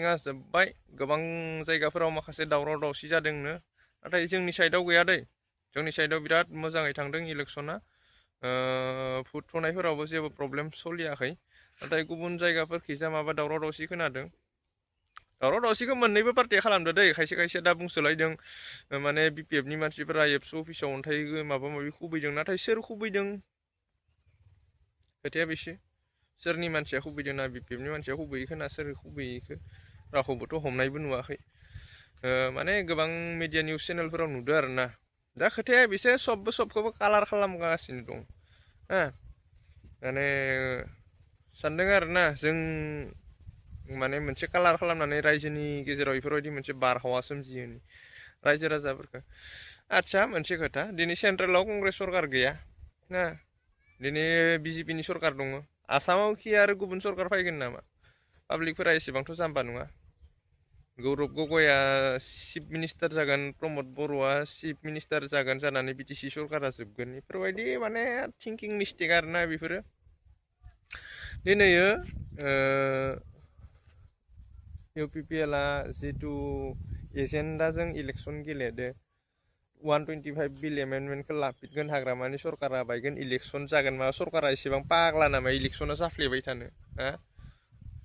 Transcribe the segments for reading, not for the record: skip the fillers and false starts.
जोब्बाय गोबां जायगाफोराव माखासे दावराव दावसि जादोंनो नाथाय जोंनि साइडआव गैया दै जोंनि साइडआव बिराद मोजाङै थांदों इलेक्सना भट थुनायफोरावबो जेबो प्रब्लेम सोलियाखै नाथाय गुबुन जायगाफोरखिजा माबा दावराव दावसि खोनादों दावराव दावसिखौ मोननैबो पार्टिया खालामदो दै खायसे खायसे दा बुंसोलायदों माने बिपिएफनि मानसिफोरा एबसु अफिसाव अन्थाइ माबा माबि खुबैदों नाथाय सोर खुबैदों खोथाया बेसो सोरनि मानसिया खुबैदों ना बिपिएफनि मानसिया खुबैयोखो ना सोर खुबैयोखो रावखौबोथ' हमनायबो नुवाखै माने गोबां मिडिया निउस चेनेलफोराव नुदों आरोना दा खोथाया बिसोर सबखौबो कालार खालामगासिनो दं माने सानदों आरोना जों माने मोनसे कालार खालामनानै रायजोनि गेजेराव बेफोरबायदि मोनसे बारहावा सोमजियो रायजो राजाफोरखौ आदसा मोनसे खोथा दिनै सेन्ट्रेलाव कंग्रेस सरकार गैया ना दिनै बिजेपिनि सरकार दङ आसामाव कि आरो गुबुन सरकार फैगोन नामा पाब्लिकफोरा एसेबांथ' जाम्बा नङा गौरब गगैआ चिफ मिनिस्टार जागोन प्रमद बर'आ चिफ मिनिस्टार जागोन जानानै बिटिसि सरकारा जोबगोन बेफोरबायदि माने थिंकिं मिस्टेक आरोना बेफोरो दिनैयो इउपिपिएलआ जितु एजेन्डाजों इलेक्सन गेलेदो 125 बिल एमेन्डमेन्टखौ लाफिनगोन हाग्रामानि सरकारा बायगोन इलेक्सन जागोन मा सरकारा एसेबां पाग्ला नामा इलेक्सना जाफ्लेबाय थानो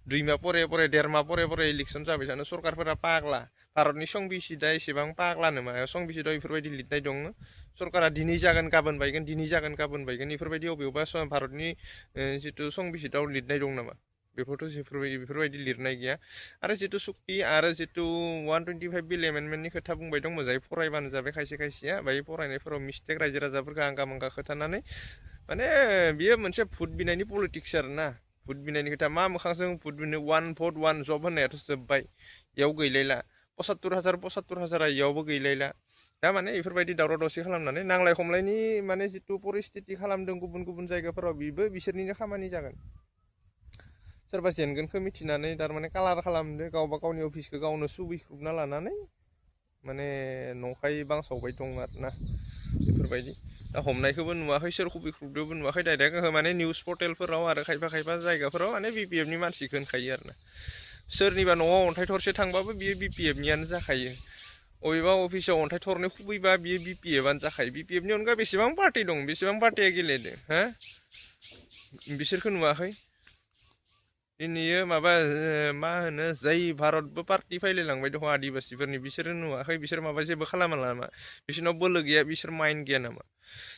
दुइ माह परे देर माह परे इलेक्सन जाबाय थानो सरकारफोरा पाग्ला भारतनि संबिजितआ एसेबां पाग्ला नामा संबिजितआव बेफोरबायदि लिरनाय दङ सरकारा दिनै जागोन गाबोन बायगोन दिनै जागोन गाबोन बायगोन बेफोरबायदि अबेयावबा भारतनि जितु संबिजितआव लिरनाय दं नामा बेफोरथ' बेफोरबायदि लिरनाय गैया आरो जितु सुक्ति आरो जितु 125 बिल एमेन्डमेन्टनि खोथा बुंबाय दं मोजाङै फरायबानो जाबाय खायसे खायसेया बाय फरायनायफोराव मिस्टेक रायजो राजाफोरखौ आंगा मांगा खोथानानै माने बियो मोनसे भट बिनायनि पलिटिक्स आरोना भट बिनायनि खोथा मा मोखांजों भट बिनो 1 भट 1 जब होननायाथ' जोब्बाय इयाव गैलायला 75,000 इयावबो गैलायला दा माने बेफोरबायदि दावराव दावसि खालामनानै नांलाय खमलायनि माने जितु परिस्थिति खालामदों गुबुन गुबुन जायगाफोराव बेबो बिसोरनिनो खामानि जागोन सोरबा जेनगोनखौ मिथिनानै थारमाने कालार खालामदो गावबा गावनि अफिसखौ गावनो सुबैख्रुबना लानानै माने नंखाय बांसावबाय दं आरोना बेफोरबायदि दा हमनायखौबो नुवाखै सोर खुबैख्रुबदोंबो नुवाखै डाइरेक्ट माने निउस पर्टेलफोराव आरो खायफा जायगाफोराव माने बिपिएफनि मानसिखौ होनखायो आरोना सोरनिबा न'आव अन्थाइ थरसे थांबाबो बियो बिपिएफनियानो जाखायो अबेबा अफिसाव अन्थाइ थरनै खुबैबा बियो बिपिएफआनो जाखायो बिपिएफनि अनगा बेसेबां पार्टि दं बेसेबां पार्टिया गेलेदो बिसोरखौ नुवाखै दिनैयो माबा मा होनो जै भारतबो पार्टि फैलायलांबाय दङ आदिबासिफोरनि बिसोरो नुवाखै बिसोर माबा जेबो खालामा नामा बिसोरनाव बोलो गैया बिसोर माइन्ड गैया नामा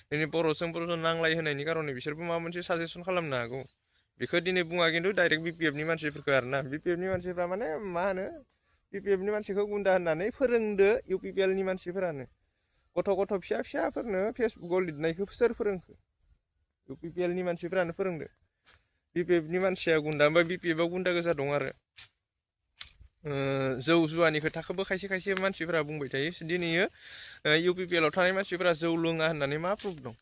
दिनै बर'जों नांलाय होनायनि कारणे बिसोरबो माबा मोनसे साजेसन खालामनो हागौ बेखौ दिनै बुङा खिन्थु डाइरेक्ट बिपिएफनि मानसिफोरखौ आरोना बिपिएफनि मानसिफ्रा माने मा होनो बिपिएफनि मानसिखौ गुन्दा होननानै फोरोंदो इउपिपिएलनि मानसिफोरानो गथ' फिसाफोरनो फेसबुकाव लिरनायखौ सोर फोरोंखो इउपिपिएलनि मानसिफोरानो फोरोंदो बिपिएफनि मानसिया गुन्दा ओमफ्राय बिपिएफआव गुन्दा गोजा दं आरो जौ जुवानि खोथाखौबो खायसे मानसिफोरा बुंबाय थायो दिनैयो इउपिपिएलआव थानाय मानसिफोरा जौ लोङा होननानै मा प्रुफ दं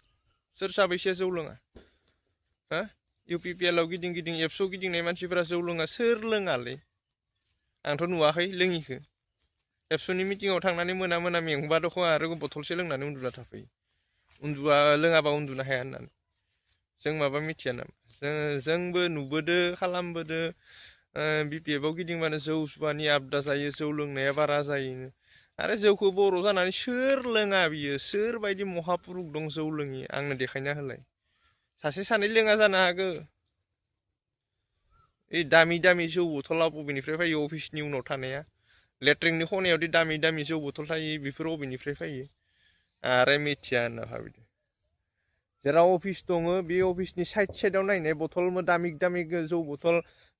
सोर साबैसे जौ लोङा इउपिपिएलआव गिदिं एबसुआव गिदिंनाय मानसिफोरा जौ लोङा सोर लोङालै आंथ' नुवाखै लोङिखौ एबसुनि मिटिङाव थांनानै मोना मेंबा दख' आरो बथलसे लोंनानै उन्दुना थाफैयो लोङाबा उन्दुनो हाया होननानै जों माबा मिथिया नामा जोंबो नुबोदो खालामबोदो बिपिएफआव गिदिंबानो जौ जुवानि आबदा जायो जौ लोंनाया बारा जायो आरो जौखौ बर' जानानै सोर लोङा बियो सोरबायदि महापुरुख दं जौ लोङि आंनो देखायना होलाय सासे सानै लोङा जानो हागौ ओइ दामि जौ बथला बबेनिफ्राय फैयो अफिसनि उनाव थानाया लेट्रिननि खनायावदि दामि जौ बथल थायो बेफोर बबेनिफ्राय फैयो आरो मिथिया होनना भाबिदो जेराव अफिस दङ बे अफिसनि साइडआव नायनाय बथल दामि जौ बथल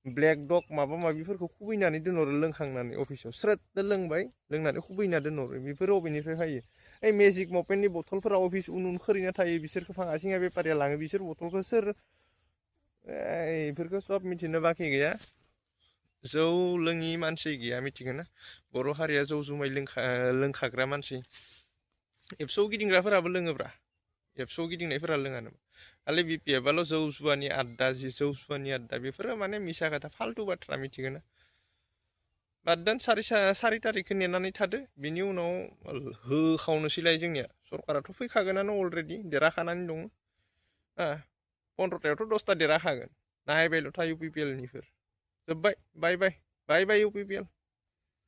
ब्लेक डग माबा माबिफोरखौ खुबैनानै दोनहरो लोंखांनानै अफिसाव स्रोदनो लोंबाय लोंनानै खुबैना दोनहरो बेफोर बबेनिफ्राय फैयो ओइ मेजिक मपेननि बथलफोरा अफिस उन खोरिना थायो बिसोरखौ फाङासिङा बेपारिया लाङो बिसोर बथलखौ सोर बेफोरखौ सब मिथिनो बाखि गैया जौ लोङि मानसि गैया मिथिगोन ना बर' हारिया जौ जुमाय लोंखाग्रा मानसि एबसुआव गिदिंग्राफोराबो लोङोब्रा एबसुआव गिदिंनायफोरा लोङा नामा खालि बिपिएफआल' जौ जुवानि आड्डा बेफोरो माने मिसा खोथा फाल्थु बाथ्रा मिथिगोन ना बाद दोन 4 तारिखखौ नेनानै थादो बिनि उनाव होखावनोसैलाय जोंनिया सरकाराथ' फैखागोनानो अलरेडि देरहाखानानै दङ 15थायावथ' 10ता देरहाखागोन नायबायल' था इउपिपिएलनिफोर जोब्बाय बाय बाय बाय इउ पि पि एल।